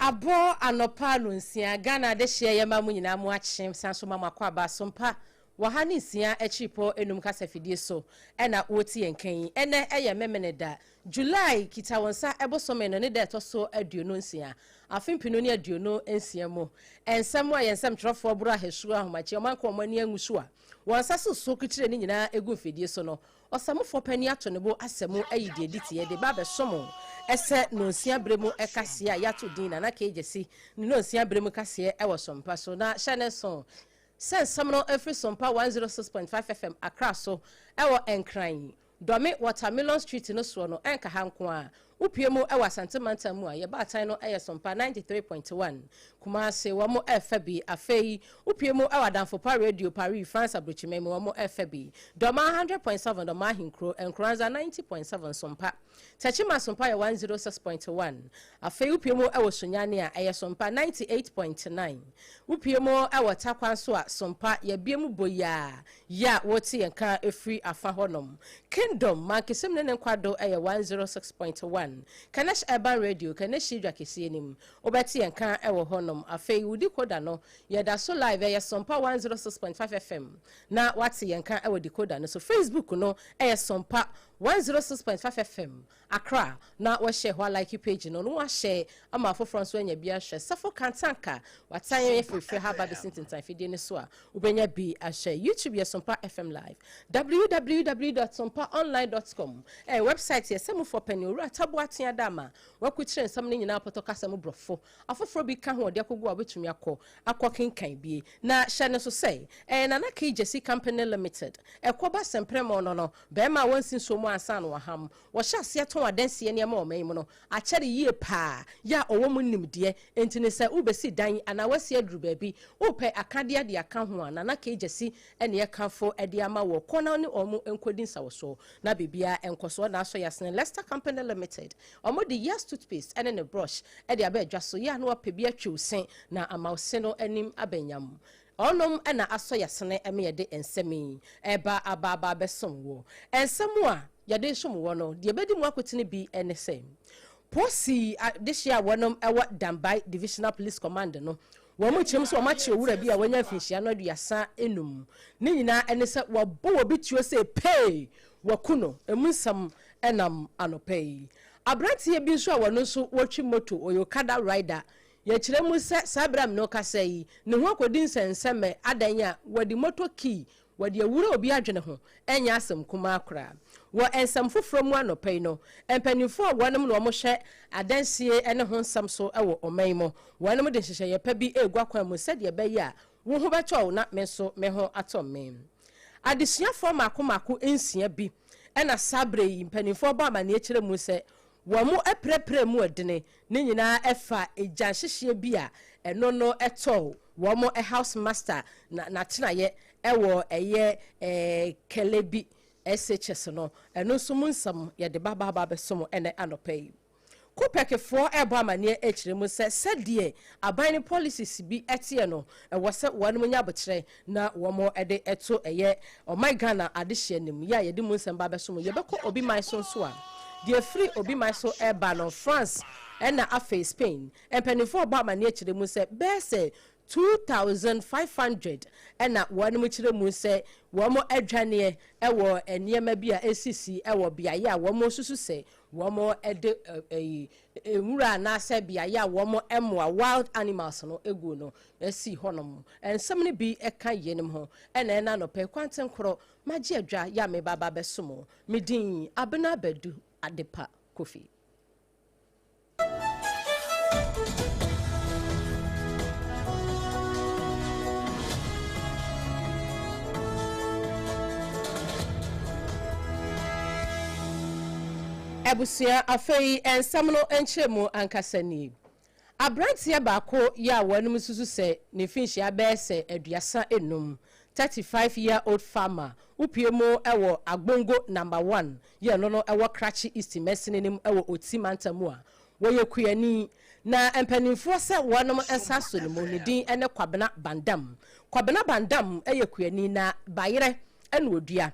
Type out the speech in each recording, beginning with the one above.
Abɔ anɔpa nonsia, Ghana adehyeɛ yɛma mo nyinaa mo akye san so ma mo akɔ aba asompa wɔ ha ne nsia akyiripɔ enum kasafidie so ɛna wɔti yɛn kan yi. Ɛnɛ ɛyɛ Memeneda, July kita wo nsa bosome no ne da ɛtɔ so 26, afe 2026 mu. Nsɛm a yɛn nsɛmtwerɛfoɔ boro ahasuo ahomakye ɔmanko wɔn ani angu so a wɔn nsa so so kukyire ne nyinaa egu mfidie so no, ɔsamufoɔ panin ato ne bo asɛ mu ayi deɛ ɛdi teɛ de ba abɛsom sɛ nonsia berɛ mu kaseɛ a yɛato din Nana K. Gyasi ne nonsia berɛ mu kaseɛ wɔ Sompa so. Na hyɛ ne nso sɛ nsɛm no firi Sompa 106.5 FM Accra so wɔ Nkran Dɔme Watermelon Street no soɔ no ɛnka ha nko ara. Wopue mu wɔ Asante mantam mu a, yɛ baatan no yɛ Sompa 93.1, Kumasi, wɔn ɛfa bi. Afei wopue mu wɔ Adamfo Pa Radio, Paris, France aburokyiman mu, wɔn ɛfa bi. Dɔmaa 100.7, Dɔmaa Ahenkuro, Nkoranza 90.7, Sompa. Techiman Sompa yɛ 106.1. Afei wopue mu wɔ Sunyani a, ɛyɛ Sompa 98.9. Wopue mu wɔ Tarkwa nso a, Sompa, yɛabue mu boyaa. Yɛ a wote yɛn nka firi afa hɔnom. Kingdom, Mankessim ne ne nkwado yɛ 106.1. Kanesh Urban Radio, Kaneshie dwa kɛseɛ no mu. Wobɛte yɛn nka wɔ hɔnom. Afei wo decoder no, yɛda so live, ɛyɛ Sompa 106.5 FM. Na woate yɛn nka wɔ decoder no so. Facebook no yɛ Sompa 106.5 FM. Accra na wɔhyɛ hɔ alike page no na wɔahyɛ ama afoforɔ nso anya bi ahwɛ. Safo Kantanka watan yɛn afirifiri ha aba abɛsi ntentan fidie no so a wobɛnya bi ahwɛ. YouTube yɛ Sompa FM Live. www.sompaonline.com ɛyɛ website yɛ sɛmufoɔ panin Owura Tabo Atea Dama wakukyerɛ nsɛm no nyinaa pɔtɔ kasa mu borɔfo afoforɔ bi ka ho ɔde akɔgu a wobɛtumi akɔ akɔ kenkan bie. Na hyɛ no nso sɛ ɛyɛ Nana Kay Gyasi Company Limited ɛkɔba sɛmprɛmɔ no no bɛrima a wɔnsi nsuo mu ansa na waham. Wɔhyɛ aseɛ tɔn adansie nneɛma wɔ ɔman yi mu no, akyɛre yie paa, yɛ a ɔwɔ mu nimdeɛ. Enti no sɛ worebɛsi dan anaa woasi aduru baabi, worepɛ akadeɛ de aka ho a, Nana Kay Gyasi na yɛkamfo de ama woɔ. Kɔ na wo ne wɔn nkɔdi nsawɔsoɔ na biribiara nkɔ so. Ɔna asɔ yɛasene Lester Company Limited. Wɔde Yes Toothpaste ne ne brush de aba adwa so. Yɛ a na woapɛ bi atwi wo se na ama wo se no anim aba nyam. Ɔnom na asɔ yasene ma yɛde nsɛm yi reba aba aba abɛsom woɔ. Nsɛm a yɛde resom woɔ no, deɛ ɛbɛdi mu akotene bi ne sɛ, Posi adehyeɛ a wɔnom wɔ Dambai Divisional Police Command no, wɔn kyerɛ mu sɛ wɔn akye owura bi a wanya mfinhyia no 35. Ne nyinaa ne sɛ wɔabɔ obi tuo sɛ pee, wɔaku no. Emu nsɛm nam anɔpa yi. Aberanteɛ bi nso a wɔno nso wɔtwi moto, ɔyɛ Okada rider, Yɛkyerɛ mu sɛ saa bere a me ne wo kasa yi, ne ho akodi nsɛnsɛmmɛ adan a wɔde motor key wɔde awura obi adwene ho nyɛ asɛm kumaa koraa. Wɔ nsɛm foforɔ mu anɔpa yi no, mpaninfoɔ a wɔnom na wɔhwɛ adansie ne ho nsɛm so wɔ ɔman yi mu, wɔnom de nhyehyɛeɛ pa bi regu akwan mu sɛdeɛ ɛbɛyɛ a wo ho bɛtɔ wo na me nso me ho atɔ me. Adesuafoɔ mmaako mmaako nsia bi na saa berɛ yi mpaninfoɔ bɔ amaneɛ kyerɛ mu sɛ Wɔapirapira mu ɛdene, ne nyinaa ɛfa egya nhyehyeɛ bi a ɛno no ɛtɔɔ wɔn house master na n'atenaeɛ ɛwɔ ɛyɛ ɛɛ Kelebi SHS no, ɛno nso mu nsɛm yɛde ba ba abɛsom ɛnɛ anɔpa yi. Copec foɔ ɛrebɔ amaneɛ ɛkyerɛ mu sɛ sɛdeɛ aban no policies bi ɛteɛ no ɛwɔ sɛ wɔnom nya aboterɛ na wɔn de to ɛyɛ ɔman Ghana adehyeɛ no mu, yɛ a yɛde mu nsɛm ba bɛso mu. Yɛbɛkɔ obi man so nso a, deɛ ɛfiri obi man so reba no, France ɛna afei Spain mpanimfoɔ rebɔ amaneɛ kyerɛ mu sɛ bɛyɛ sɛ 2,500 ɛna wɔn kyerɛ mu sɛ wɔn adwaneɛ wɔ nneɛma bi a ɛsisi wɔ beaeɛ a wɔn susu sɛ wɔde ɛyi nwura anaasɛ beaeɛ a wɔn mmoa wild animals no gu no sii hɔnom. Nsɛm no bi ka yeinom ho. Ɛna ɛna anɔpa yi kwantenkorɔ magye adwa yɛ a meba aba abɛsom wo. Me din Abena Badu Adepa Kofi. Abusua, afei nsɛm no nkyerɛmu ankasa nie. Aberanteɛ baako yɛ a wɔnom susu sɛ ne mfinhyia bɛyɛ sɛ 35, 35 year old farmer, wopue mu wɔ Agbongo Number One yɛ no no wɔ Krachi East mansini no mu wɔ Oti mantam mu a wɔyɛ kuani na mpaninfoɔ sɛ wɔnom nsa so no mu ne din ne Kwabena Bandam. Kwabena Bandam yɛ kuani na bayerɛ na ɔdua.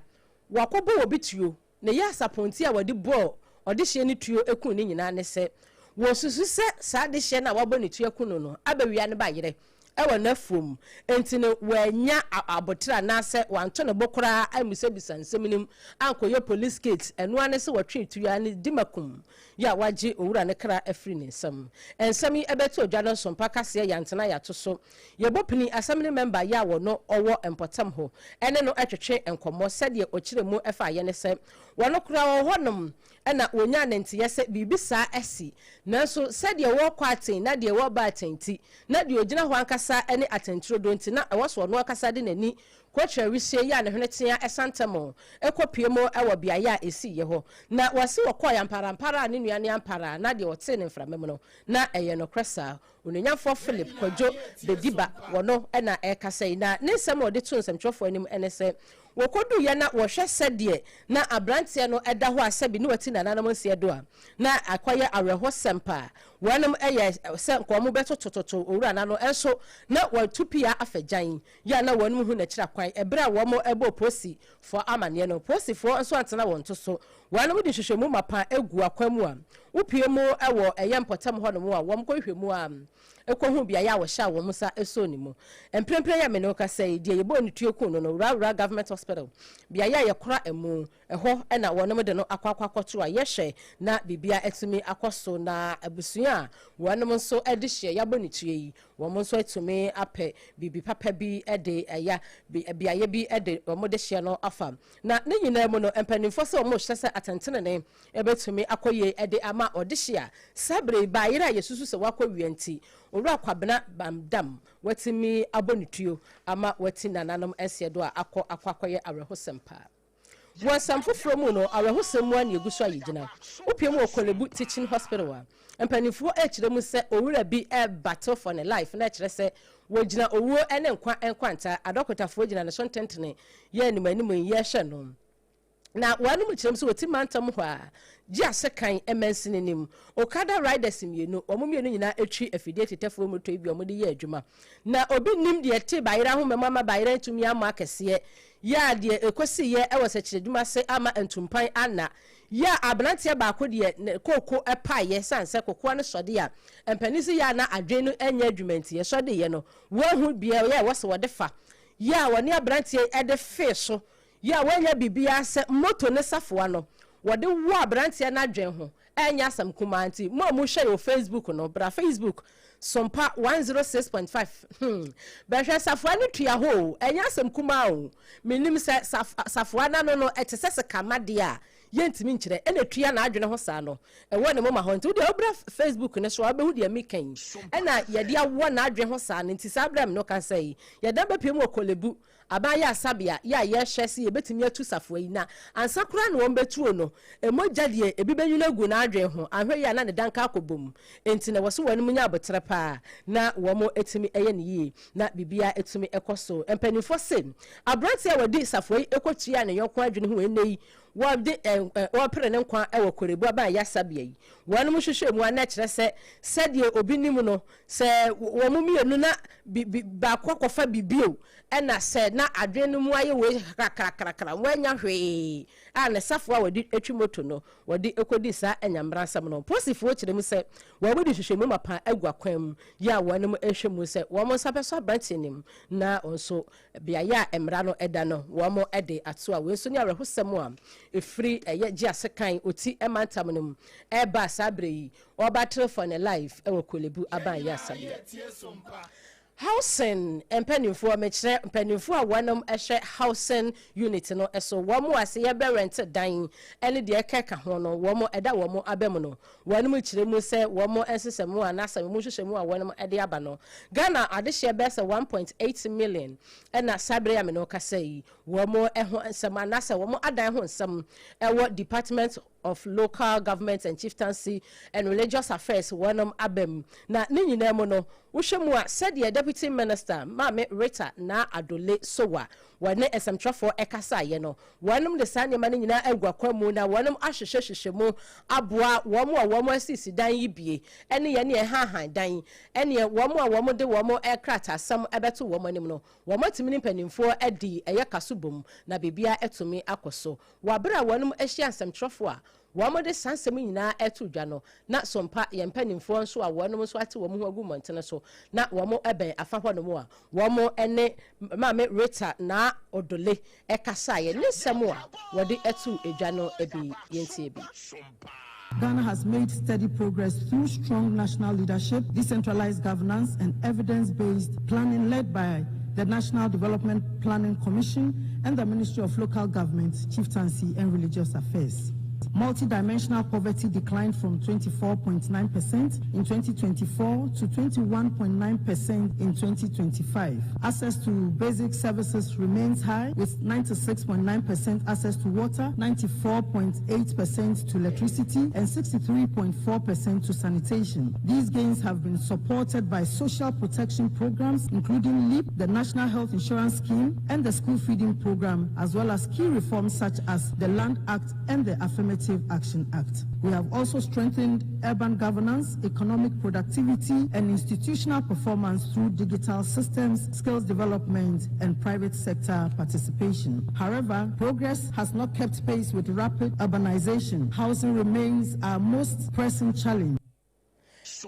Wakɔbɔ obi tuo Ne yɛ asapɔnti a wɔde bɔɔ ɔdehyeɛ no tuo kuu ne nyinaa ne sɛ, Wɔsusu sɛ saa adehyeɛ no a wabɔ ne ti aku no no abɛwia ne ba yerɛ wɔ n'afuom, enti no wannya aboterɛ anaasɛ wanto ne bo koraa ammisabisa nsɛm no mu ankɔyɛ police case, ɛno ara ne sɛ wɔtwee tuo ara ne Dimakum yi a wagye owura no kra afiri ne nsam. Nsɛm yi bɛto dwa no nso mpa kaseɛ yɛantena yɛato so. Yɛbɔ pini assembly member yi a wɔno ɔwɔ mpɔtam hɔ ne no twetwe nkɔmmɔ sɛdeɛ ɔkyerɛ mu faeɛ ne sɛ wɔno koraa ɔwɔ hɔnom na wɔnyaa ne nteɛ sɛ biribi saa asi, nanso sɛdeɛ wɔrekɔ aten na deɛ wɔreba aten nti, na deɛ ɔgyina hɔ ankasa ne atɛnturodo nti, na ɛwɔ sɛ ɔno ankasa de n'ani kɔkyerɛ wisie yi a ne hwene tea santam kɔpue mu wɔ beaeɛ a ɛsiiɛ hɔ. Na wɔse wɔkɔɔe ampara-ampara a ne nua ne ampara na deɛ ɔtee ne mframa mu no, na ɛyɛ nokorɛ saa. Onuonyamfoɔ Philip Kwadwo Bediba, wɔno na ɛrekasa yi, na ne nsɛm a ɔde too nsɛmtwerɛfoɔ anim ne sɛ, Wɔkɔduiɛ na wɔhwɛ sɛdeɛ na aberanteɛ no da hɔ a sɛbi ne wati nananom nseɛ do a, na akɔyɛ awerɛhosɛm paa. Wɔnom yɛɛ sɛ nka wɔn bɛtotototo owura no ano nso na wɔatu pia afa gyan yi a na wɔnom hu n'akyiri akwan. Ɛberɛ a wɔn bɔɔ polisifoɔ amaneɛ no, polisifoɔ nso antena wɔn to so. Wɔnom de nhwehwɛmu mapa guu akwan mu a wopue mu wɔ ɛyɛ mpɔtam hɔnom a wɔn kɔhwehwɛ mu a kɔhuu beaeɛ a wɔhyɛɛ wɔn nsa sɔɔ ne mu. Mprempren a me ne wo kasa yi, deɛ yɛbɔɔ ne tuo kuu no no, Wura Government Hospital, beaeɛ a yɛkora amu, ɛhɔ na wɔnom de no akɔ akɔ akɔto a yɛhwɛ na biribiara atumi akɔ so na abusua a wɔnom nso de hyeɛ yɛabɔ ne tuo yi, wɔn nso atumi apɛ biribi papa bi de ɛya beaeɛ bi de wɔn de hyeɛ no afa. Na ne nyinaa mu no, mpanimfoɔ sɛ wɔrehyɛ sɛ atɛntenenee bɛtumi akɔ yie de ama ɔdehye a saa berɛ yi baayerɛ a yɛsusu sɛ wakɔ wia nti, Owura Kwabena Bamdam watumi abɔ ne tuo ama wati nananom nseɛ do a akɔ akɔ akɔyɛ awerɛhosɛm paa. Wɔ nsɛm foforɔ mu no, awerɛhosɛm mu ara na yɛgu so a yɛgyina. Wopue mu wɔ Korle-Bu Teaching Hospital a, mpanimfoɔ rekyerɛ mu sɛ owura bi rebattle for ne life na ɛkyerɛ sɛ wɔgyina owuo ne nkwa nkwanta. Adɔkotafoɔ gyina ne so ntentene yɛ anim anim yi yɛrehwɛ no. Na wɔanom kyerɛm sɛ wɔti mantam hɔ a, gye ase kan mansini no mu. Okada riders mmienu, wɔn mmienu nyinaa twi afidie tetɛfoɔ moto yi bi a wɔde yɛ adwuma. Na obi nnim deɛ ɛtee bayerɛ ahoma mu ama bayerɛ antumi ammɔ akɛseɛ, yɛ a deɛ ɛkɔsiiɛ wɔ sɛkyerɛdwuma ase amma antumpan anna, yɛ a aberanteɛ baako deɛ ne kooko paeɛ sane sɛ kokoa no sɔde a mpanin se yɛ a na adwene no nyɛ adwuma nti ɛsɔdeeɛ no wɔanhu deɛ ɛwɔ sɛ wɔde fa, yɛ a wɔne aberanteɛ yi de fee so Yɛ a wɔannya biribiara sɛ moto ne safoa no, wɔde wɔ aberanteɛ no adwene ho. Ɛnyɛ asɛm kumaa nti, mo a mohwɛ yɛ wɔ Facebook no, bra Facebook, Sompa 106.5, hmm, bɛhwɛ safoa no tua hɔ o, ɛnyɛ asɛm kumaa o. Mennim sɛ saf, safoa no ano no ɛte sɛ sekamma deɛ a, yɛntumi nkyerɛ. Ɛna ɛtua n'adwene ho saa no, ɛwɔ ne moma hɔ. Nti wodeɛ wobra Facebook no so a, wobɛhu deɛ meka yi. Ɛna yɛde awɔ n'adwene ho saa no, nti saa berɛ a me ne wo kasa yi, yɛdan bɛpue mu wɔ Korle-Bu, Aban ayaresabea yɛ a yɛrehwɛ sɛ yɛbɛtumi atu safoa yi na ansa koraa na wɔbɛtuo no, mogya deɛ ebi bɛnwunu agu n'adwene ho, anhwɛ yie a na ne danka akɔbɔ mu. Enti na ɛwɔ sɛ wɔn nya aboterɛ pa ara na wɔtumi yɛ no yie na biribiara tumi kɔ so. Mpanimfoɔ se aberanteɛ a wɔde safoa yi kɔtuaa ne yɔnko adwene ho ɛnnɛ yi wɔde wɔrepere ne nkwa wɔ Korle-Bu aban ayaresabea yi, wɔn hwehwɛɛ mu a na ɛkyerɛ sɛ sɛdeɛ obi nim no, sɛ wɔn mmienu na bi, bi, baako akɔfa biribi o, ɛna sɛ na adwene no mu ayɛ wei krakrakrakra, wɔannya hwee a ne safoa a wɔde twi moto no, wɔde kɔdii saa anyambransɛm no. Posifoɔ kyerɛ mu sɛ wɔde nhwehwɛmu mapa agu akwan mu yɛ a wɔnom rehwɛ mu sɛ wɔn nsa bɛsɔ aberanteɛ no mu na wɔn nso beaeɛ a mmara no da no wɔn de ato a wei nso ne awerɛhosɛm a ɛfiri ɛyɛ gye ase kan Oti mantam no mu ɛreba saa berɛ yi wɔbattle for ne life wɔ Korle-Bu aban yɛ asabea. Housing mpanimfoɔ, mekyerɛ mpanimfoɔ a wɔnom hwɛ housing unit no so, wɔn a sɛ yɛbɛ rent dan ne deɛ ɛkeka ho no, wɔn ɛda wɔn aba mu no, wɔnom kyerɛ mu sɛ wɔn nsesɛmu anaasɛ wɔn nhwehwɛmu a wɔnom de aba no, Ghana adehyeɛ bɛyɛ sɛ 1.8 million ɛna saa berɛ yi a me ne wo kasa yi, wɔn ho nsɛm anaasɛ wɔn adan ho nsɛm ɛwɔ Department of Local Government and Chieftaincy and Religious Affairs wɔnom aba mu. Na ne nyinaa mu no, wohwɛ mu a, sɛdeɛ Deputy Minister Maame Rita Naa Adole Sowah wɔne nsɛmtwerɛfoɔ kasaeɛ no, wɔnom de saa nneɛma no nyinaa agu akwan mu na wɔnom ahwehwɛhwehwɛ mu aboa wɔn a wɔn asisi dan yi bie ne yɛn a yɛhaahan dan ɛneɛ wɔn a wɔn de wɔn krataasɛm bɛto wɔn anim no, wɔn atumi ne mpanimfoɔ adi ɛyɛ kaso bom na biribiara atumi akɔ so. Wɔ bere a wɔnom ahyia nsɛmtwerɛfoɔ a Wɔde saa nsɛm nyinaa ɛto dwa no na sompa yɛn mpanimfoɔ nso a wɔnom nso ate wɔn ho agu mmɔntene so na wɔn bɛn afa hɔnom a wɔn ne Maame Rita Naa Odole ɛkasaeɛ ne nsɛm a wɔde ɛto dwa no bi. Yɛntie bi. Ghana has made steady progress through strong national leadership, decentralized governance, and evidence based planning led by the National Development Planning Commission and the Ministry of Local Government, Chieftaincy, and Religious Affairs. Multidimensional poverty declined from 24.9% in 2024 to 21.9% in 2025. Access to basic services remains high, with 96.9% access to water, 94.8% to electricity, and 63.4% to sanitation. These gains have been supported by social protection programs, including LEAP, the National Health Insurance Scheme, and the School Feeding Program, as well as key reforms such as the Land Act and the Affirmative Action Act. We have also strengthened urban governance, economic productivity, and institutional performance through digital systems, skills development, and private sector participation. However, progress has not kept pace with rapid urbanization. Housing remains our most pressing challenge.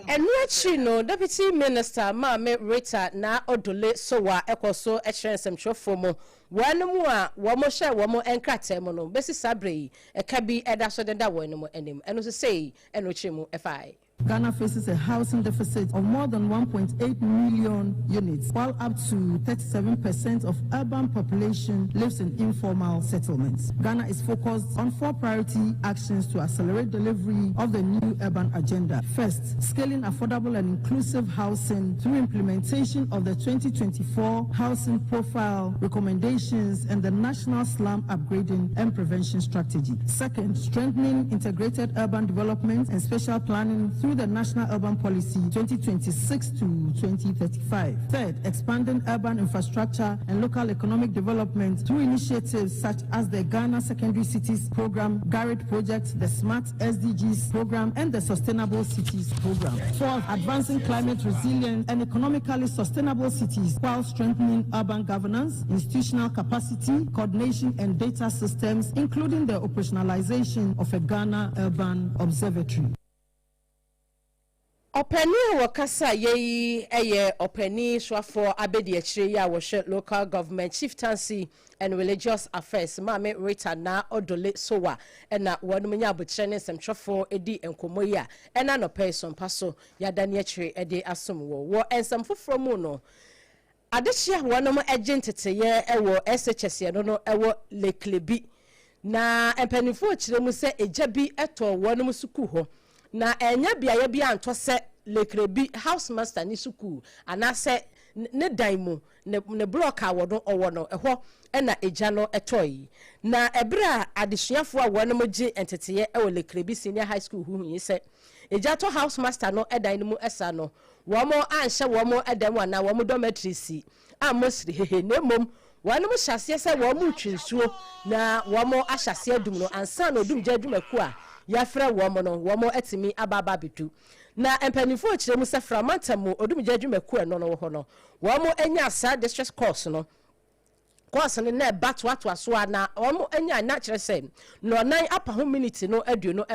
Ɛno akyi no, Deputy Minister Maame Rita Naa Odole Sowa ɛkɔ so kyerɛ nsɛmtwerɛfoɔ mu wɔn mu a wɔn hyɛ wɔn nkrataa mu no bɛsi saa berɛ yi ɛka bi ɛda so deda wɔn anim anim. Ɛno nso sei ɛna ɔkyerɛ mu ɛfae. Ghana faces a housing deficit of more than 1.8 million units, while up to 37% of urban population lives in informal settlements. Ghana is focused on four priority actions to accelerate delivery of the new urban agenda. First, scaling affordable and inclusive housing through implementation of the 2024 Housing Profile recommendations and the National Slum Upgrading and Prevention Strategy. Second, strengthening integrated urban development and spatial planning through the National Urban Policy 2026 to 2035. Third, expanding urban infrastructure and local economic development through initiatives such as the Ghana Secondary Cities Program, GARID Project, the Smart SDGs Program, and the Sustainable Cities Program. Fourth, advancing climate resilient and economically sustainable cities while strengthening urban governance, institutional capacity, coordination, and data systems, including the operationalization of a Ghana Urban Observatory. Ɔpanin a wɔkasa yɛyi yɛ ɔpanin soafoɔ abedi akyire yi a wɔhwɛ Local Government, Chieftaincy and Religious Affairs, Maame Rita Naa Odole Sowa, ɛna wɔn nya abotire ne nsɛmtwerɛfoɔ di nkɔmmɔ yi a ɛna nɔpɛ yi sɔmpa so yɛada ne akyire de asom wɔ nsɛm foforɔ mu no. Adehyia wɔn gye nteteyɛ wɔ SHS no wɔ Leklebi na mpanimfoɔ kyerɛ mu sɛ egya bi tɔ wɔn sukuu hɔ na ɛnyɛ beaeɛ bi antɔ sɛ Lekrebi house master ne sukuu anaasɛ ne dan mu ne block a wɔno ɔwɔ no ɛhɔ ɛna egya no ɛtɔ yi. Na ɛberɛ a adesuafoɔ a wɔn gye nteteeɛ ɛwɔ Lekrebi Senior High School huhu yi sɛ egya tɔ house master no ɛdan no mu ɛsa no, wɔn anhyɛ wɔn ɛdan mu anaa wɔn dormitory si a siri hehe, na mmom wɔn hyɛ aseɛ sɛ wɔn retwi nsuo na wɔn ahyɛ aseɛ adum no ansa na odum gya adwumakuo a yɛafrɛ wɔn no wɔn atumi aba abɛdu. Na mpanimfoɔ kyerɛ mu sɛ framantam mu odumgya adwumakuo ɛno no wɔ hɔ no, wɔn anya saa distress calls no calls no na ɛba toatoa so a na wɔn anya na kyerɛ sɛ nɔnan apa ho miniti no 21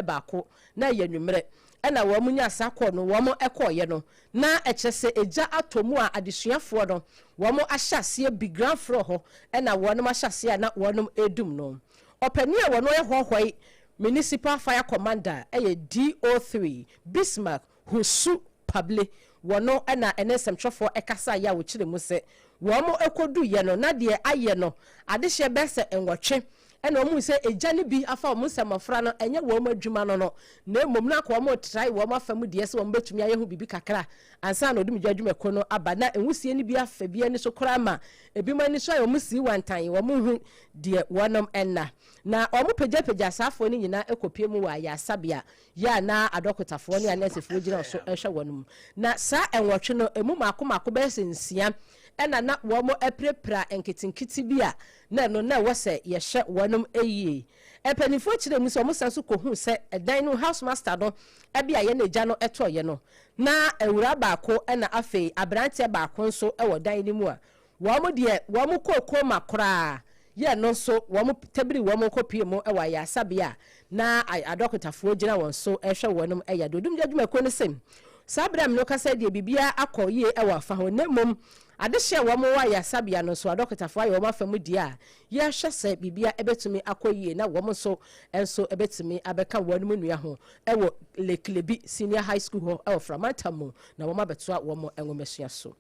na ɛyɛ nwummerɛ ɛna wɔn nya saa call no. Wɔn ɛkɔɔyɛ no na ɛkyerɛ sɛ egya atɔ mu a adesuafoɔ no wɔn ahyɛ aseɛ bi ground floor hɔ ɛna wɔn ahyɛ aseɛ a na wɔn edum no. Ɔpanin a wɔn yɛ Hɔhɔi Municipal Fire Commander ɛyɛ DO3 Bismarck Husu Pable. Wɔn ɛna ɛne nsɛmtwerɛfoɔ ɛkasa yɛ a wɔkyerɛ mu sɛ wɔn ɛkɔdu yɛ no na deɛ ayɛ no adehyɛ bɛyɛ sɛ 8 ɛna wɔn sɛ egya no bi afa wɔn sɛ mmɔfra no ɛnyɛ wɔn adwuma no, na mmom na akɔ wɔn trae wɔn afa mu deɛ sɛ wɔn bɛtumi ayɛ ho biribi kakra ansa na odumgya adwumakuo no aba. Na nwusie no bi afa bi ani so koraa ma ebi mo ani so ayɛ wɔn si wantan, wɔn ho deɛ wɔnom ɛna na wɔn pagyapagya asaafoɔ no nyinaa ɛkɔpie mu wɔ ayasabea yɛ a na adɔkotafoɔ ne anɛsefoɔ gyina so ɛhwɛ wɔn mu. Na saa 8 no emu mako mako bɛyɛ sɛ 6 ɛna na wɔn apirapira nketenkete bi a na ɛno na ɛwɔ sɛ yɛhyɛ wɔn yie. Mpanimfoɔ kyerɛ mu sɛ wɔn san so kɔhu sɛ ɛdan no house master no ɛbi a yɛn agya no ɛtɔɔyɛ no na awura baako ɛna afei aberanteɛ baako nso ɛwɔ dan no mu a wɔn deɛ wɔn kɔɔ kɔma koraa. Yɛ no nso wɔn tabiri wɔn kɔpie mu wɔ ayaresabea a na adɔkotafoɔ gyina wɔn so rehwɛ wɔn yɛ de. Odumgya adwumakuo no se saa berɛ a mene wo kasa yi deɛ biribiara akɔ yie wɔ afa hɔ na mmom adehyeɛ a wɔn wɔ ayaresabea no nso adɔkotafoɔ ayɛ wɔn afa mu deɛ a yɛrehwɛ sɛ biribiara bɛtumi akɔ yie na wɔn nso nso bɛtumi abɛka wɔn mu nua ho wɔ Leklebi Senior High School hɔ wɔ Framantam mu na wɔn abɛtoa wɔn nwomasua so.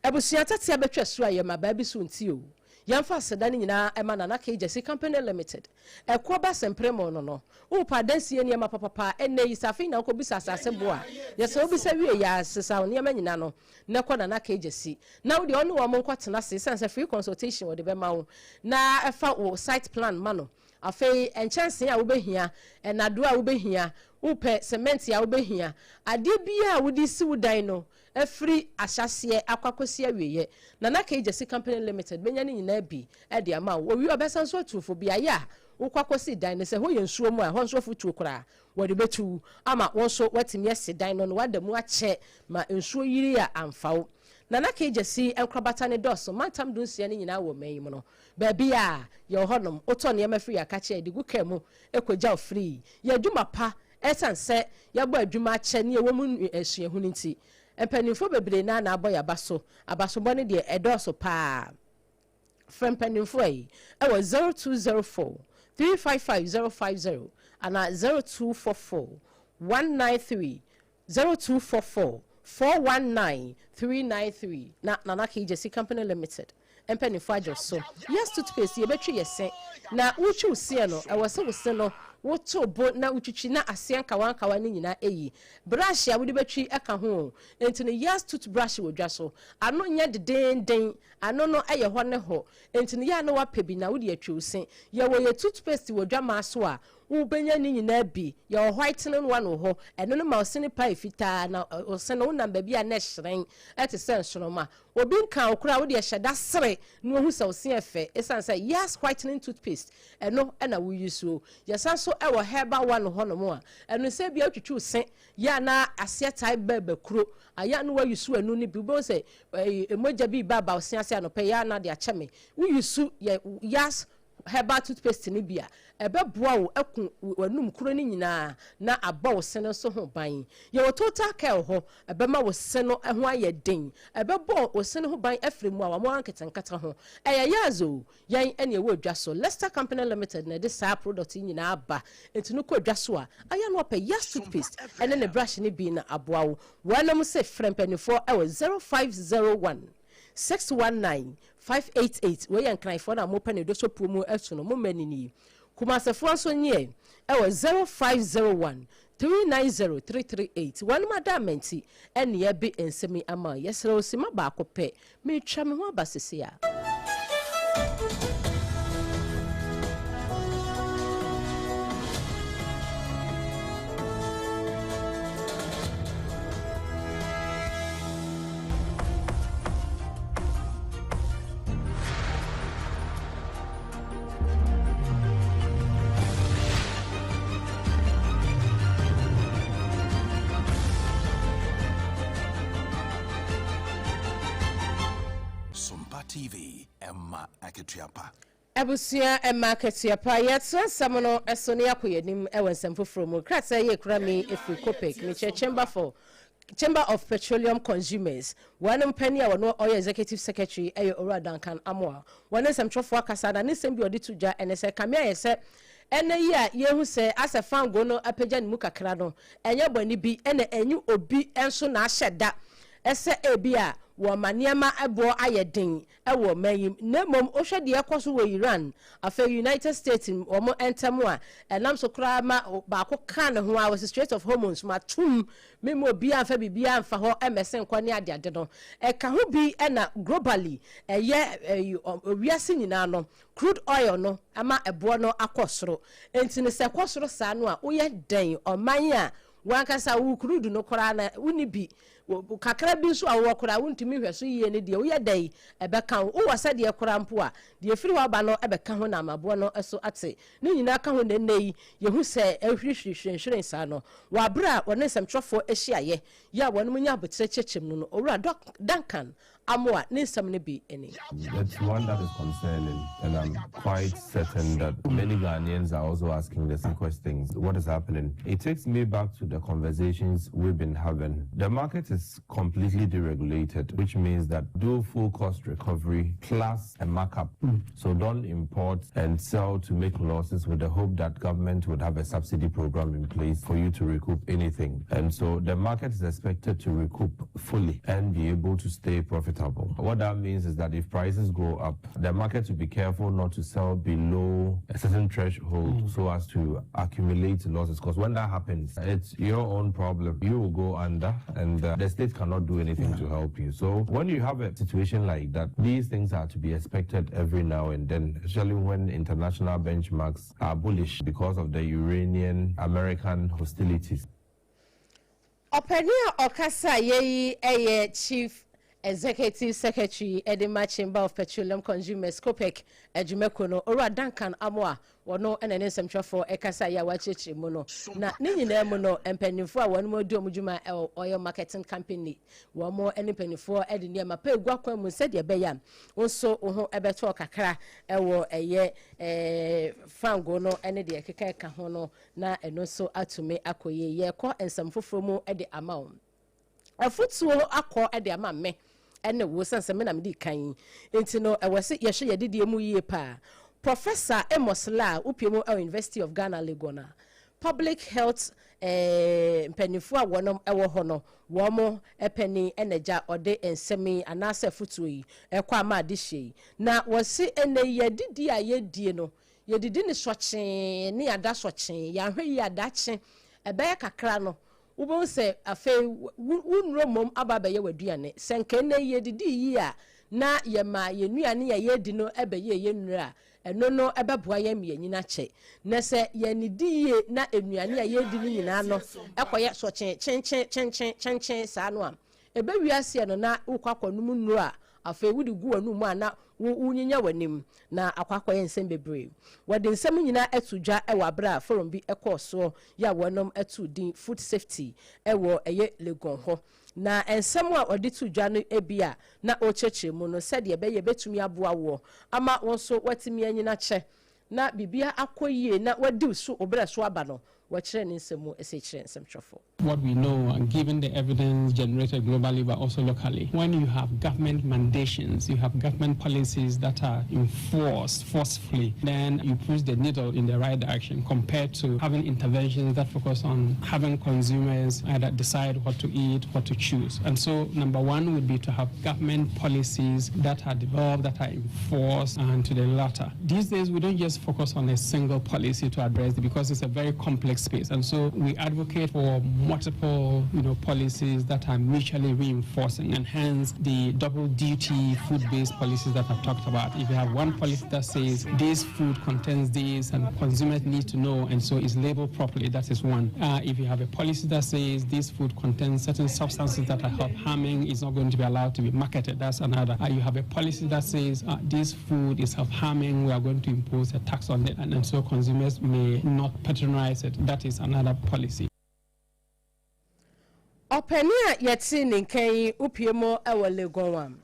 Abusua tɛtea bɛtwa su a yɛ mmabaa bi so nti o. Yɛmfa aseda no nyinaa ma Nana Kay Gyasi Company Limited. Ɛkoɔ ba sɛmpere mo no no, wopɛ adansie nneɛma papapa a, ɛnnɛ yi sɛ afei na wokɔbisa asase bo a, yɛ sɛ wobisa wie yɛ a, sesa wo nneɛma nyina no na kɔ Nana Kay Gyasi na wo deɛ ɔne wɔn nkɔtena ase ɛsiane sɛ free consultation wɔde bɛma wo na fa wo site plan ma no. Afei nkyɛnsee a wobɛhia, nnadoa a wobɛhia, wopɛ cement a wobɛhia, adeɛ biara a wode si wo dan no Ɛfiri ahyɛaseɛ akɔ akɔsi awieɛ, Nana Kay Gyasi Company Limited bɛnya ne nyinaa bi de ama wo. Wɔwie a, wɔbɛsan nso atu fo. Beaeɛ a wokɔ akɔsi dan no, sɛ ɛhɔ yɛ nsuo mu a, ɛhɔ nso afutuo koraa wɔde bɛtu wo ama wo nso woatumi asi dan no na woada mu akyɛ ma nsuo yiri a amfa wo. Nana Kay Gyasi nkorabata no dɔɔso, mantam dunsia no nyinaa wɔ ɔman yi mu no, baabi a yɛwɔ hɔnom, wotɔ nneɛma firi yɛn akakyɛ a yɛde gu kaa mu kɔgya wo firii. Yɛn adwuma pa Esiane sɛ yɛabɔ adwuma akyɛ ne yɛwɔ mu suahunu nti, mpanimfoɔ bebree no ara na abɔ yɛn aba so. Abasobɔ no deɛ, ɛdɔɔso pa ara. Frɛ mpanimfoɔ yi wɔ 0204 355 050 anaa 0244 193 0244 419 393 na Nana Kay Gyasi Company Limited mpanyimfo agye so. Yes toothpaste yɛbɛtwi yɛ se na wotwi wo seɛ no ɛwɔ sɛ wo se no woto bo na wotwitwi na aseɛ nkawa nkawa no nyinaa ɛyi. Brush a wode bɛtwi ɛka ho o. Enti no yes toothbrush wɔ dwa so. Ano nyɛ dedeenden, ano no ɛyɛ hɔ ne hɔ. Enti no yɛ a na woapɛ bi na wode atwi wo se. Yɛwɔ yɛ toothpaste wɔ dwamaa so a wobɛnya ne nyinaa bi. Yɛwɔ whitening one wɔ hɔ, ɛno no ma wo se no pae fitaa na wo se no wonam baabi a na ɛhyerɛn ɛte sɛ nsoromma. Obi nkaa wo koraa a, wo deɛ hyɛ da sere na wahu sɛ wo se yɛ fɛ ɛsiane sɛ Yas whitening toothpaste ɛno na wo use o. Yɛsan nso wɔ herbal one wɔ hɔnom a, ɛno sɛ ebia wotwitwi wo se yɛ a na aseɛ tae ba ba kuro a, yɛ a na wa use ɛno no bi, wobɛhu sɛ ɛyi mogya bi reba aba wo se ase anɔpa yi a na de akyɛ me. Wo use yɛ Yas herbal toothpaste no bi a, ɛbɛboa wo aku w'anum kuro no nyinaa na abɔ wo se no nso ho ban. Yɛwɔ Total Care wɔ hɔ, ɛbɛma wo se no ho ayɛ den, ɛbɛbɔ wo se no ho ban afiri mmoawammoawa nketenkete ho. Ɛyɛ Yaz o, yɛn na ɛwɔ dwa so. Lester Company Limited na ɛde saa product yi nyinaa ba, nti no kɔ dwa so a, ayɛ na wapɛ Yaz toothpaste ne ne brush no bi na aboa wo. Wɔnom se frɛ mpanimfoɔ wɔ 0501 619 588 wei yɛ Nkranfoɔ no a mopɛ no Dosopuo mu atu no mo mma ni nie. Kumasefoɔ nso nyeɛ ɛwɔ 0501 390 338 wɔnom ada amanti ɛne yɛbe nsɛm yi ama wo. Yɛsrɛ wo sima baako pɛ meretwa me ho aba sesei a. Sompa TV, ɛma akatua pa. Abusua ɛma akatua pa. Yɛtoa nsɛm no so na yɛakɔ yɛn anim wɔ nsɛm foforɔ mu. Krataa yi ekura mi firi COPEC, mekyerɛ Chamber for Chamber of Petroleum Consumers. Wɔn panin a ɔno ɔyɛ Executive Secretary yɛ Owura Duncan Amoah. Wɔne nsɛmtwerɛfoɔ akasa na ne nsɛm bi a ɔde to dwa ne sɛ, Kame ayɛ sɛ ɛnnɛ yi a yɛhu sɛ asɛ fangoo no apagya ne mu kakra no, ɛnyɛ bɔne bi na ɛnyɛ obi nso na ahyɛ da sɛ ebia wɔma nneɛma boɔ ayɛ den wɔ ɔman yi mu, na mmom wohwɛ deɛ ɛrekɔ so wɔ Iran, afei United States wɔn ntam a, ɛnam so koraa ma baako ka ne ho a wɔsi Strait of Hormuz matom, memma obiara mfa biribiara mfa hɔ mmɛsen nkɔ ne adeade no. Ɛka ho bi na globally, ɛyɛ wiase nyinaa no, crude oil no ama ɛboɔ no akɔ soro. Enti no sɛ ɛkɔ soro saa no a, woyɛ dɛn ɔman a w'ankasa wo crude no koraa na wonni bi, Kakra bi nso a wowɔ koraa a wontumi nhwɛ so yie no deɛ, woyɛ dɛn ɛbɛka wo. Wowɔ sɛdeɛ koraa mpo a, deɛ ɛfiri hɔ aba no bɛka ho na ama boɔ no so ate. Ne nyinaa ka ho na ɛnnɛ yi yɛhu sɛ ɛrehwirihwiri hwirenhwiren saa no. Wɔ aberɛ a wɔne nsɛmtwerɛfoɔ hyiaeɛ yi a wɔnom nya aboterɛ kyerɛkyerɛ mu no, Owura Duncan. Amoah ne nsɛm no bi ni. It's one that is concerning, and I'm quite certain that many Ghanaians are also asking the same questions. What is happening? It takes me back to the conversations we've been having. The market is completely deregulated, which means that do full cost recovery plus a markup. So don't import and sell to make losses with the hope that government would have a subsidy program in place for you to recoup anything. And so the market is expected to recoup fully and be able to stay profitable. What that means is that if prices go up, the market will be careful not to sell below a certain threshold so as to accumulate losses. Because when that happens, it's your own problem. You will go under, and the state cannot do anything to help you. So when you have a situation like that, these things are to be expected every now and then, especially when international benchmarks are bullish because of the Iranian American hostilities. Ɔpanin a ɔkasa yɛyi yɛ Chief Executive Secretary ɛde ma Chamber of Petroleum Consumers, COPEC adwumako no, Owura Duncan Amoah. Wɔno ɛna ne nsɛmtwerɛfoɔ ɛkasa yɛ a wɔakyerɛkyerɛ mu no. Na ne nyinaa mu no, mpanimfoɔ a wɔn mu di wɔn dwuma ɛwɔ oil marketing company, wɔn ne mpanimfoɔ ɛde nneɛma pa egu akwan mu sɛdeɛ ɛbɛyɛ a wɔn nso wɔn ho ɛbɛtɔ kakra ɛwɔ ɛyɛ fango no ɛne deɛ ɛkeka ɛka ho no, na ɛno nso atumi akɔ yie. Yɛkɔ nsɛm foforɔ mu ɛde ama wɔn. Afutuo akɔ ɛde ama mme ɛne wo sɛn sɛ me na mede kan yi nti no, ɛwɔ sɛ yɛhwɛ yɛdidie mu yie paa. Professor Amos Lar, wopie mu ɛwɔ University of Ghana, Legon, a public health mpanimfoɔ a wɔnom ɛwɔ hɔ no, wɔn panin ɛna gya ɔde nsɛm yi anaasɛ afutuo yi ɛkɔ ama adehyɛ yi. Na wɔsi ɛnɛ yɛdidi a yɛdie no, yɛdidi ne sɔkyee ne yɛada sɔkyee. Yɛahwɛ yi, adakye ɛbɛyɛ kakra no, wobɛhu sɛ afei wo nnuro mmom aba abɛyɛ w'aduane. Sɛ nka ɛnɛ yɛdidi yie a, na yɛma yɛn nnuane a yɛdi no ɛbɛyɛ yɛn nnuro a, ɛno no ɛbɛboa yɛn ma yɛnyina kyɛ. Na sɛ yɛnidi yie na nnuane a yɛdi no nyinaa no ɛkɔyɛ sɔkyee kyenkyen kyenkyen kyenkyen saa no a, ɛbɛwi aseɛ no na wokɔ akɔnom nnuro a, afei wode gu w'anum a, na wonyinya w'anim na akɔ akɔyɛ nsɛm bebree. Wɔde nsɛm nyinaa ɛto dwa ɛwɔ abere a forum bi ɛkɔɔ soɔ yɛ a wɔnom ɛto din Food Safety ɛwɔ ɛyɛ Legon hɔ. Na nsɛm a ɔde to dwa no ebi a na ɔrekyerɛkyerɛ mu no, sɛdeɛ ɛbɛyɛ bɛtumi aboa woɔ ama wɔn nso wɔatumi anyina kyɛ na biribia akɔ yie na wadi so oberɛ so aba no, wɔkyerɛ ne nsɛm mu ɛsɛ kyerɛ nsɛmtwerɛfoɔ. What we know, and given the evidence generated globally but also locally, when you have government mandations, you have government policies that are enforced forcefully, then you push the needle in the right direction compared to having interventions that focus on having consumers either decide what to eat, what to choose. And so, number one would be to have government policies that are developed, that are enforced, and to the latter. These days, we don't just focus on a single policy to address it because it's a very complex space. And so, we advocate for multiple policies that are mutually reinforcing, and hence the double duty food-based policies that I've talked about. If you have one policy that says this food contains this and consumers need to know, and so it's labeled properly, that is one. If you have a policy that says this food contains certain substances that are health harming, it's not going to be allowed to be marketed, that's another. You have a policy that says this food is health harming, we are going to impose a tax on it, and so consumers may not patronize it, that is another policy. Ɔpanin a yɛte ne nkan yi, wopie mu wɔ Legon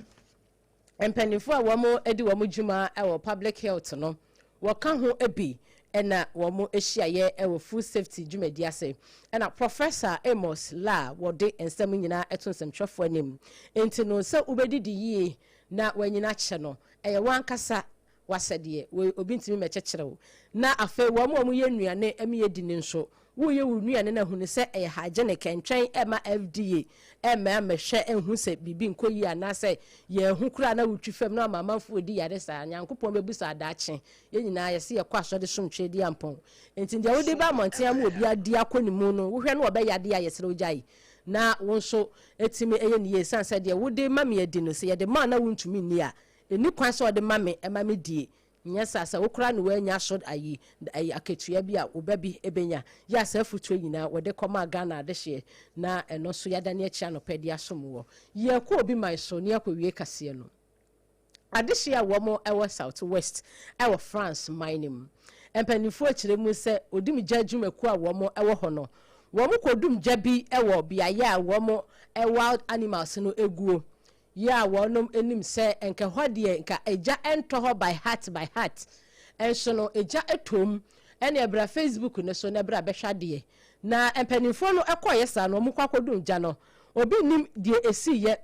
a mpanimfoɔ a wɔn di wɔn dwuma wɔ public health no, wɔka ho bi ɛna wɔn ahyiaeɛ wɔ food safety dwumadi ase, ɛna Professor Amos Lar wɔde nsɛm nyinaa ɛto nsɛmtwerɛfoɔ anim. Nti no, sɛ wobɛdidi yie na wɔanyina kyɛ no, ɛyɛ wɔn ankasa wasɛdeɛ wɔ obi ntumi mɛkyɛkyerɛ wo. Na afei wɔn a wɔyɛ nnuane ɛmi yɛ di ne nso, woyɛ wo nnuane no ahunu sɛ ɛyɛ hygienic, ntwɛn ɛma FDA ɛma amɛhwɛ ɛhu sɛ biribi nkɔ yie anaasɛ yɛn ho kura na wotwi fam na ama amanfoɔ di yare saa. Nyankopɔn bɛbu saa daakye. Yɛn nyinaa yɛsɛ yɛkɔ asɔre som twɛ di ampɔn, nti deɛ wode ba mmɔnten ama obi adi akɔ ne mu no, wohwɛ no wɔbɛyɛ adeɛ a yɛsrɛ wogyae na wo nso ɛtumi ɛyɛ ne yie, san sɛ deɛ wode ma me adi no, sɛ yɛde ma na wontumi nni a, ɛni kwan sɛ ɔde ma me ɛma me die. Nyɛ saa sɛ wokora ne woanya so ayi ayi akatua bi a woba bi ɛbɛnya yɛ asa. Afotuo nyinaa wɔde kɔma Ghana adehyeɛ na ɛno nso yɛadane akyi anɔpɛ de asom wɔ. Yɛkɔ obi man so ne akɔwie kaseɛ no. Adehyeɛ a wɔn ɛwɔ South West ɛwɔ France man no mu, mpanimfoɔ kyerɛ mu sɛ odumgya adwumakuo a wɔn ɛwɔ hɔ no, wɔn kɔdum gya bi ɛwɔ beaeɛ a wɔn wild animals no eguo. Yɛ a wɔnom anim sɛ nka hɔ deɛ nka egya ɛntɔ hɔ by heart by heart, ɛnso no egya ɛtɔm. Ɛne ɛbra Facebook ne so na ɛbra bɛhwɛ adeɛ. Na mpanimfoɔ no ɛkɔɔyɛ saa no, wɔn kɔ akɔdum gya no, obi nim deɛ esi yɛ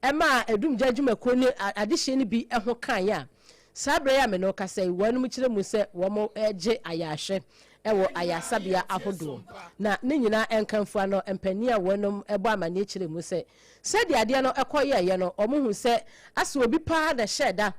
ɛma edum gya adwumakuo ne adehyɛ no bi ɛho kan a saa berɛ yi a me no kasa yi, wɔn kyerɛ mu sɛ wɔn gye ayɛahwɛ ɛwɔ ayasabea ahodoɔ. Na ne nyinaa nkamfua no, mpanin a wɔnom ɛbɔ amanneɛ kyerɛ mu sɛ sɛdeɛ adeɛ no ɛkɔ yɛɛyɛ no, wɔn hu sɛ asɛ obi paa na hyɛ da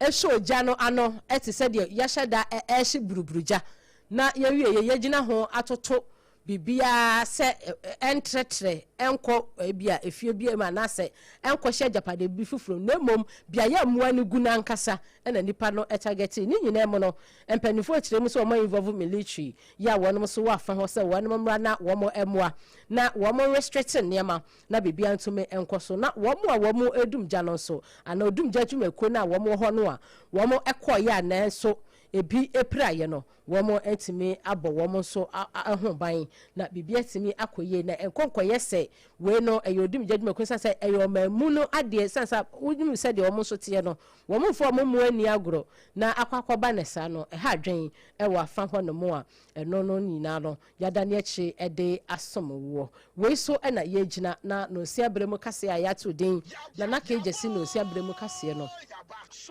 ɛhyɛ ogya no ano, ɛte sɛ deɛ yɛahyɛ da ɛɛhye buruburu gya na yɛwie yɛ yɛgyina ho atoto biribiara sɛ ɛntrɛtrɛ ɛnkɔ ebi a efie bi mu anaasɛ ɛnkɔhyɛ agyapade bi foforɔ, na mmom beaeɛ mmoa no gu n'ankasa ɛna nipa no ɛtarget. Ne nyinaa mu no, mpanimfoɔ kyerɛ mu sɛ wɔn involve military yɛ a wɔn nso wɔ afa hɔ sɛ wɔn mmra na wɔn mmoa na wɔn restrict nneɛma na biribiara ntumi nkɔ so. Na wɔn a wɔn edum gya no nso anaa odum gya dwumakuo no a wɔn wɔ hɔ no a wɔn ɛkɔɔyɛ a nanso ebi epiraeɛ no, wɔn atumi abɔ wɔn nso ho ban na biribi atumi akɔ yie na nkɔnkɔyɛ sɛ wei no ɛyɛ odum gya dwumakuo sɛ ɛyɛ ɔman no adeɛ san sɛ wonim sɛdeɛ wɔn nso teɛ no, wɔn mfo wɔn mu ani agorɔ na akɔ akɔba ne saa no ɛha adwen ɛwɔ afa hɔ nom a ɛno no nyinaa no yɛada ne akyi ɛde asom woɔ. Wei so ɛna yɛgyina na nonsia berɛ mu kaseɛ a yɛato din na naka gya si nonsia berɛ mu kaseɛ no,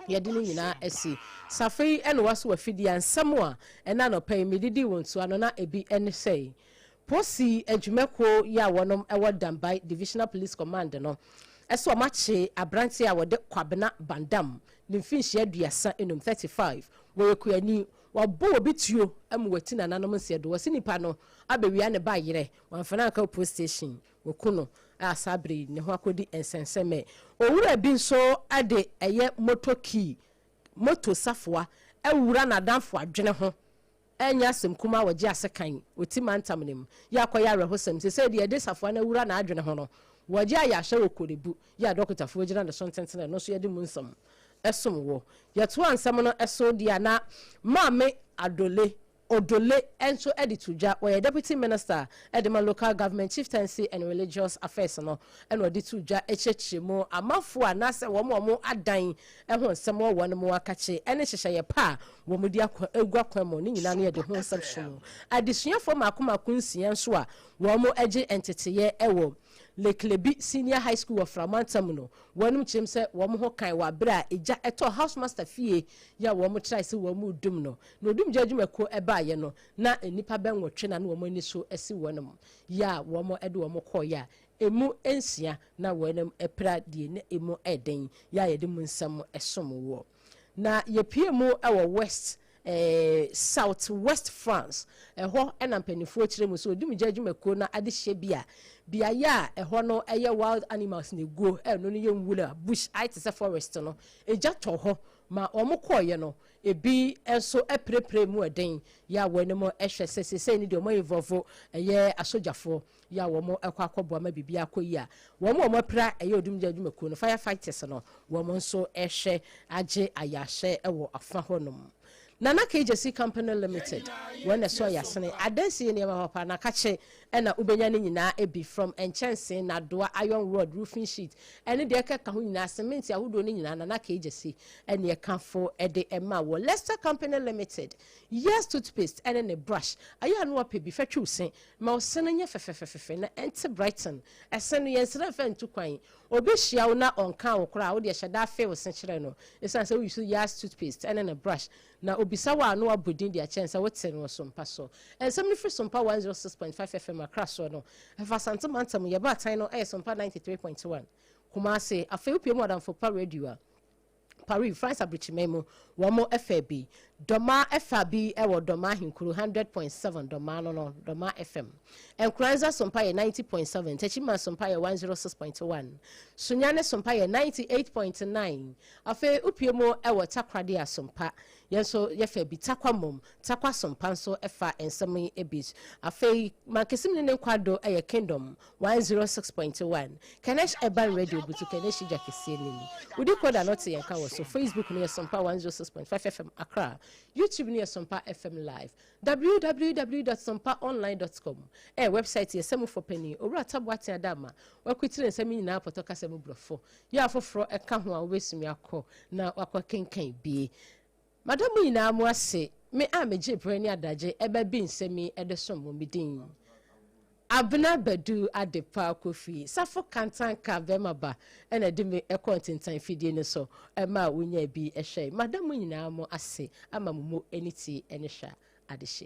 yɛde no nyinaa asi safe yi. Ɛna waso wafidie nsɛm a ɛna anɔpa yi medidi wɔn ntoa no na ebi ɛne sɛ posi adwumakuo yi a wɔnom ɛwɔ Dambai Divisional Police Command no ɛsɛ wɔn akye aberanteɛ a wɔde Kwabena Bandam ne mfinhyia 35, 35, wɔyɛ kuani. Wabɔ obi tuo ama wati nananom nseɛ do. Wɔsi nipa no abɛwia ne ba yerɛ, wɔamfa anka police station, wɔku no a saa bere yi ne ho akɔdi nsɛnsɛmɛ. Owura bi nso de ɛyɛ moto key, moto safoa awura n'adamfo adwene ho. Ɛnyɛ asɛm kuma a wɔgye ase kan oti mantam ne mu yɛ akɔyɛ awerɛhosɛm sɛ sɛ deɛ yɛde safoa no awura n'adwene ho no, wɔgye ayɛ ahyɛ wɔ Korebu yɛ a dɔkotafoɔ gyina ne so ntenten no nso yɛde mu nsɛm ɛsom wɔ. Yɛtoa nsɛm no ɛso deɛ na Maame Adole Odole nso de to dwa, wɔyɛ Deputy Minister de ma Local Government, Chieftaincy and Religious Affairs no, ɛna ɔde to dwa akyerɛkyerɛ mu amanfoɔ anaasɛ wɔn a wɔn adan ho nsɛm wɔ wɔn mu akakye ɛne nhyehyɛeɛ pa a wɔn de akɔ egu akwan mu ne nyinaa no, yɛde ho nsɛm so mu. Adesuafoɔ mako mako 6 nso a wɔn gye nteteyɛ ɛwɔ Leklebi Senior High School wɔ Framantam no, wɔn kyerɛm sɛ wɔn ho kan wɔ abere a egya ɛtɔ house master fie yɛ a wɔn trae sɛ wɔn mu dum no, na odum gya adwumakuo ɛbaayɛ no na nnipa bɛ 8 na wɔn ani so asi wɔn mu yɛ a wɔn de wɔn kɔɔyɛ a emu 6 na wɔn apira deɛ ne emu ɛden yɛ a yɛde mu nsɛm ɛsom wɔ. Na yɛpie mu ɛwɔ west South West France ɛhɔ, ɛna mpanimfoɔ kyerɛ mu sɛ odum gya adwumakuo no adehyɛ bi a beaeɛ a ɛhɔ no ɛyɛ wild animals na eguo, ɛno no yɛ nwura bush ayɛ te sɛ forest no, egya tɔ hɔ ma wɔn kɔɔyɛ no, ebi nso apirepire mu ɛden yɛ a wɔn anim ɛhwɛ sɛ sesei ne deɛ wɔn ayivɔfo ɛyɛ asogyafoɔ yɛ a wɔn ɛkɔ akɔboa ma biribi akɔ yi a wɔn a wɔn apira ɛyɛ odum gya adwumakuo no firefighters no, wɔn nso ɛhwɛ agye ayɛahyɛ ɛwɔ afa hɔnom. Nana KJC Company Limited wɔn na ɛso ayasene adansi nneɛma papa na kakye ɛna wobɛnya ne nyinaa ebi from nkyɛnsee, nadoa, iron rod, roofing sheet ɛne deɛ ɛkeka ho nyinaa, cement ahodoɔ no nyinaa, Nana KJC ɛne ɛkafo ɛde ɛma wɔ. Leicester Company Limited, Yes toothpaste ɛne ne brush ayɛ ano apɛ bi fɛtwi se ma ɔse no nyɛ fɛfɛfɛfɛ na ɛnte brighten ɛsɛ no yɛn nsrɛ fɛ ntu kwan. Obi hyia wo na ɔnka wo koraa, wode ɛhyɛ da afe wo se kyerɛ no ɛsiane sɛ woyi so Yes toothpaste ɛne ne brush na obisa wo a no wabɔ din de akyɛn sɛ wote no wɔ Sompa so. Ɛnsɛm no firi Sompa 106.5 FM Akra soɔ no, ɛfa Asante mantam. Yɛba atan no ɛyɛ Sompa 93.1 Kumase. Afei wopie mu Adamfo Pa Radio a Paris, France aburukyiman mu, wɔn ɛfɛ bi Dɔma ɛfa bi ɛwɔ Dɔma Ahenkuro 100.7 Dɔma no Dɔma FM. Nkoranza Sompa yɛ 90.7, Techiman Sompa yɛ 106.1, Sunyane Sompa yɛ 98.9. Afei upie mu ɛwɔ Takoradi a Sompa. Yɛn nso yɛfa bi Tarkwa mmom. Tarkwa Sompa nso fa nsɛm yi bi. Afei Mankesim ne ne nkwado yɛ Kingdom 106.1. Kenesh Urban Radio butu Kenesh gya kɛseɛ no ni. Wodi koda no te yɛn ka wɔ so. Facebook no yɛ Sompa 106.5 FM Accra. YouTube no yɛ Sompa FM Live. www.sompaonline.com ɛyɛ website yɛ sɛmufo panyin Owura Tabo Atea Dama wakwitiri nsɛm nyinaa pɔtɔ kasa mu borɔfo yɛ afoforɔ ɛka ho a wobɛsumi akɔ na wakɔ kenkan bie. Madam mu nyinaa mo ase. Me a megye berɛ ne adagye ɛbɛ bi nsɛm yi ɛde som mo, me din Abena Badu Adepa Kofi Safo Kantanka bɛrima ba ɛna de me ɛkɔ ntentan fidie no so ɛma a wonya bi ɛhwɛ. Madam mu nyinaa mo ase ama mo mu ani tie ɛne hwɛ adehye.